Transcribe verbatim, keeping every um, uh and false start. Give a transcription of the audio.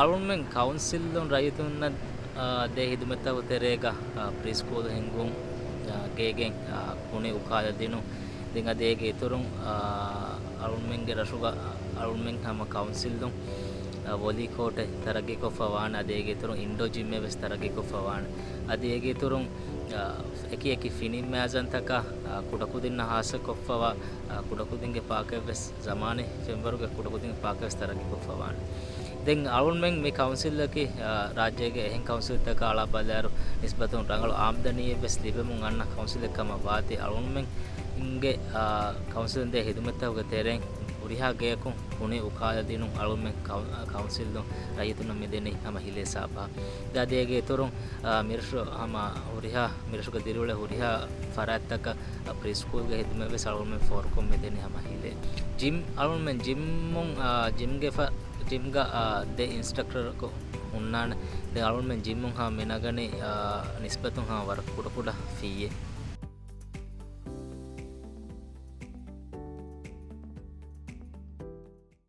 އަޅުންމެން ކައުންސިލުން ރައްޔިތުންނަށް، އާ، ދޭ ހިދުމަތްތަކުގެ ތެރޭގަ، އާ، ޕްރީ ސްކޫލް ހިންގުން، އާ، ގޭގެން، އާ، ކުނި އުކާލަ ދިނުން. ދެން އަދި އޭގެ އިތުރުން، އާ، އަޅުންމެންގެ ރަށުގަ އަޅުންމެން ހަމަ ކައުންސިލުން، އާ، ވޮލީ ކޯޓެއް ތަރައްގީކޮށްފަ ވާނެ. އަދި އޭގެ އިތުރުން އިންޑޯ ޖިމްއެއް ވެސް ތަރައްގީކޮށްފަ ވާނެ. އަދި އޭގެ އިތުރުން، އާ، އެކި އެކި ފިނި މައިޒަންތަކަށް، އާ، ކުޑަކުދިންނަށް ހާއްސަކޮށްފަވާ، އާ، ކުޑަކުދިންގެ ޕާކެއް ވެސް ޒަމާނީ ފެންވަރުގެ ކުޑަކުދިން ޕާކެއް ވެސް ތަރައްގީކޮށްފަ ވާނެ. ދެން އަޅުންމެން މި ކައުންސިލަކީ، އާ، ރާއްޖޭގެ އެހެން ކައުންސިލްތަކާ އަޅާ ބަލާއިރު ނިސްބަތުން ރަނގަޅު އާމްދަނީއެއް ވެސް ލިބެމުން އަންނަ ކައުންސިލެއް ކަމަށް ވާތީ އަޅުންމެންގެ، އާ، ކައުންސިލުން ދޭ ހިދުމަތްތަކުގެ ތެރެއިން ހުރިހާ ގެޔަކުން ކުނި އުކާލަ ދިނުން އަޅުމެން ކައު-، ކައުންސިލުން ރައްޔިތުންނަށް މިދެނީ ހަމަ ހިލޭ ސާފާ. އަދި އޭގެ އިތުރުން، އާ، މިރަށު ހަމަ ހުރިހާ މިރަށުގެ ދިރިއުޅޭ ހުރިހާ ފަރާތްތަކަށް، އާ، ޕްރީ ސްކޫލްގެ ހިދުމަތް ވެސް އަޅުމެން ފޯރުކޮށް މިދެނީ ހަމަ ހިލޭ. ޖިމް އަޅުމެން ޖިމުން، އާ، ޖިމްގެ ފަ-، ޖިމްގަ، އާ، ދެ އިންސްޓްރަކްޓަރަކު ހުންނާނެ. ދެ އަޅުމެން ޖިމުން ހަމަ މިނަގަނީ، އާ، ނިސްބަތުން ހަމަ ވަރަށް ކުޑަކުޑަ ފީއެއް.